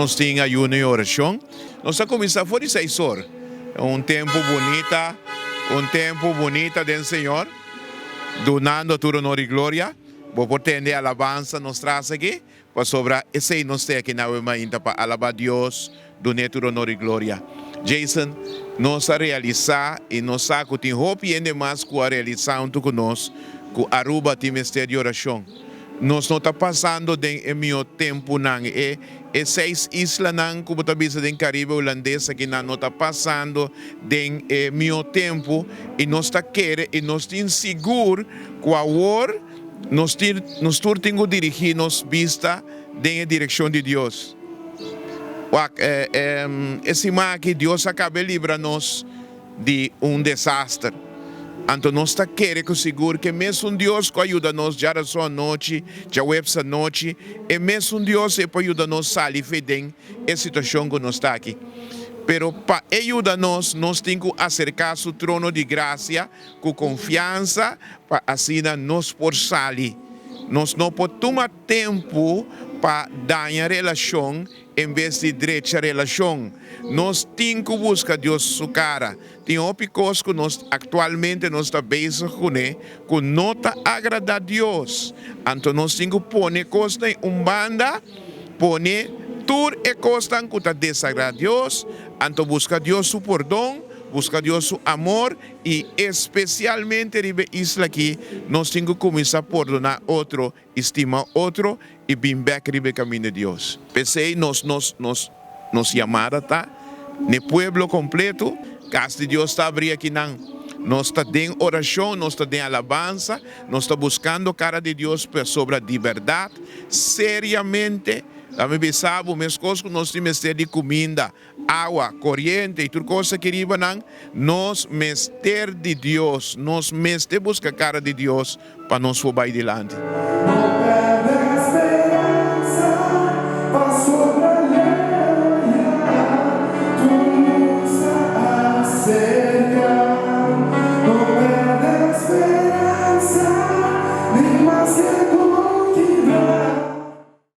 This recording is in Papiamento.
nos tin ayuno i orashon. Nos ta kuminsá for di seis or. Un tempu bunita, un tempu bunita den Señor, dunando tur honor i gloria. Bo por tende alabansa nos tras aki, pasobra esei nos te aki na awe mainta pa alabá Dios, dun'é tur honor i gloria. Jason, nos a realisá i nos sa ku tin hopi hende mas ku a realisá huntu ku nos ku Aruba tin mester di orashon. Nos no ta pasando den e mihó tempunan. E e seis islanan ku bo ta bisa den Karibe Hulandes akinan no ta pasando den e mihó tempu i nos ta kere i nos tin sigur ku awor nos tin nos tur tin ku dirigí nos bista den e direkshon di Dios. Wak, e siman aki Dios a kaba e libra nos di un desaster. Anto nos ta kere ku sigur ku e mesun Dios ku a yuda nos djarason anochi, djaweps anochi, e mesun Dios ei por yuda nos sali fe den e situashon ku nos ta aki. Pero pa e yuda nos, nos tin ku aserká su trono di grasia ku konfiansa pa asina nos por sali. Nos no por tuma tempu pa daña relashon En bes di drecha relashon, nos tin ku buska Dios su kara. Tin hopi kos ku nos aktualmente nos ta bezig kuné ku no ta agradá Dios. Anto nos tin ku pone kosnan un banda, pone tur e kosnan ku ta desagradá Dios, anto buska Dios su pordon, buska Dios su amor i espesialmente riba e isla aki nos tin ku kuminsá pordoná otro i stima otro i bin bek riba e kaminda di Dios. P'esei nos nos nos nos yamada ta n'e pueblo kompleto. Kas di Dios ta abrí akinan. Nos ta den orashon, nos ta den alabansa, nos ta buskando kara di Dios pasobra di bèrdat, seriamente, ta mi bisa bo, meskos ku nos tin mester di kuminda, awa, koriente i tur kos aki riba nan, nos mester di Dios, nos mester buska kara di Dios pa nos por bai dilanti.